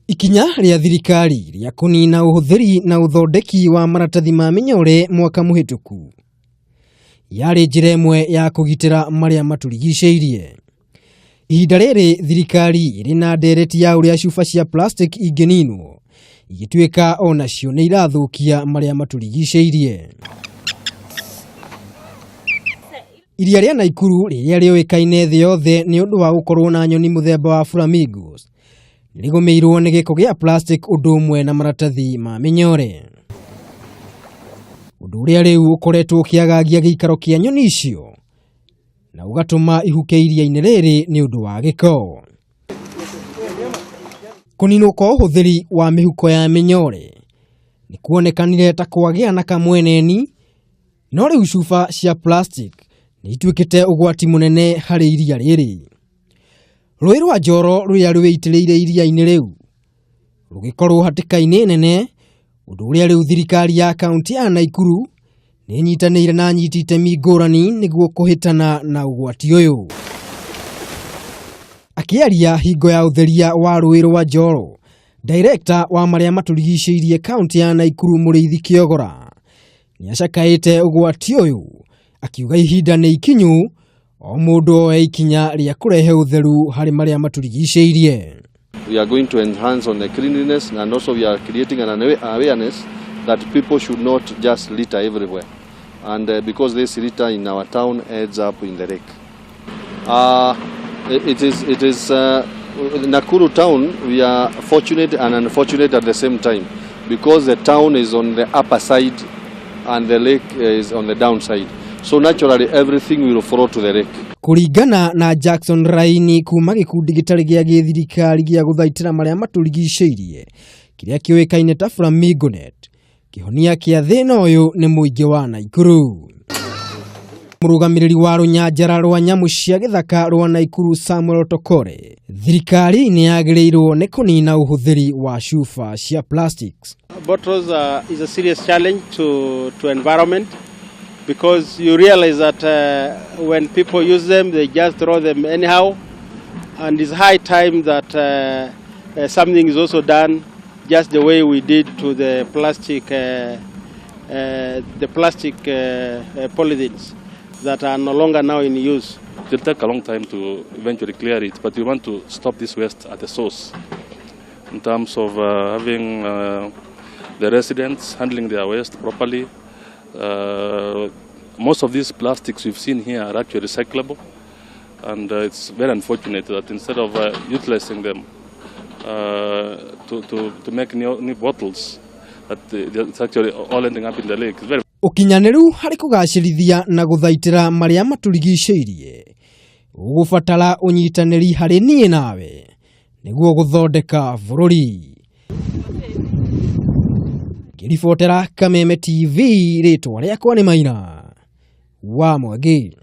Ikinya rĩa thirikari rĩa kũnina ũhũthĩri na ũthondeki wa maratathi ma mĩnyore mwaka mũhĩtũku yarĩ njĩra ĩmwe ya kũgitĩra marĩa matũrigicĩirie. Ihinda rĩrĩ thirikari ĩrĩ na ndereti ya ũrĩa cuba cia plastic ingĩninwo igĩtuĩka o nacio nĩ irathũkia marĩa matũrigicĩirie. Iria rĩa Naikuru rĩrĩa rĩũĩkaine thĩ yothe nĩ ũndũ wa gũkorwo na nyoni mũthemba wa flamingos rĩgũmĩirwo nĩ gĩko gĩa plastic ũndũ ũmwe na maratathi ma mĩnyore. Ũndũ ũrĩa rĩu ũkoretwo ũkĩagagia gĩikaro kĩa nyoni icio na ũgatũma ihuke iria-inĩ rĩrĩ nĩ ũndũ wa gĩko. Kũninwo kwa ũhũthĩri wa mĩhuko ya mĩnyore nĩ kuonekanire ta kwagĩa na kamweneni, no rĩu cuba cia plastic nĩ ituĩkĩte ũgwati mũnene harĩ iria rĩrĩ. Rũĩ rwa Njoro rũrĩa rwĩitĩrĩire iria-inĩ rĩu rũgĩkorwo hatĩka-inĩ nene, ũndũ ũrĩa rĩu thirikari ya kaunti ya Naikuru nĩ ĩnyitanĩire na anyiti itemi ngũrani nĩguo kũhĩtana na ũgwati ũyũ. Akĩaria hingo ya ũtheria wa rũĩ rwa Njoro, Director wa marĩa matũrigicĩirie kaunti ya Naikuru Mũrĩithi Kĩogora nĩ acakaĩte ũgwati ũyũ, akiuga ihinda nĩ ikinyu o mũndũ oe ikinya rĩa kũrehe ũtheru harĩ marĩa matũrigicĩirie. We are going to enhance on the cleanliness, and also we are creating an awareness that people should not just litter everywhere. And because this litter in our town ends up in the lake. It is Nakuru town, we are fortunate and unfortunate at the same time, because the town is on the upper side and the lake is on the downside. So naturally everything will flow to the lake. Kũringana na Jackson Raini kuma gĩkundi gĩtarĩ gĩa gĩthirikari gĩa gũthaitĩra marĩa matũrigicĩirie kĩrĩa kĩũĩkaine ta Flamingonet, kĩhonia kĩa thĩna ũyũ nĩ mũingĩ wa Naikuru. Mũrũgamĩrĩri wa rũnyanjara rwa nyamũ cia gĩthaka rwa Naikuru Samuel Tokore, thirikari nĩ yagĩrĩirwo nĩ kũnina ũhũthĩri wa cuba cia plastics. Bottles is a serious challenge to environment, because you realize that when people use them, they just throw them anyhow. And it's high time that something is also done, just the way we did to the plastic polythenes that are no longer now in use. It will take a long time to eventually clear it, but we want to stop this waste at the source in terms of having the residents handling their waste properly. Most of these plastics we've seen here are actually recyclable, and it's very unfortunate that instead of utilizing them to make new bottles, that it's actually all ending up in the lake. It's very Ũkinyanĩru harĩ kũgacĩrithia na gũthaitĩra marĩa matũrigicĩirie ũgũbatara ũnyitanĩri harĩ niĩ nawe nĩguo gũthondeka bũrũri. Ngĩribotera Kameme TV, rĩtwa rĩakwa nĩ Maina wa Mwangi.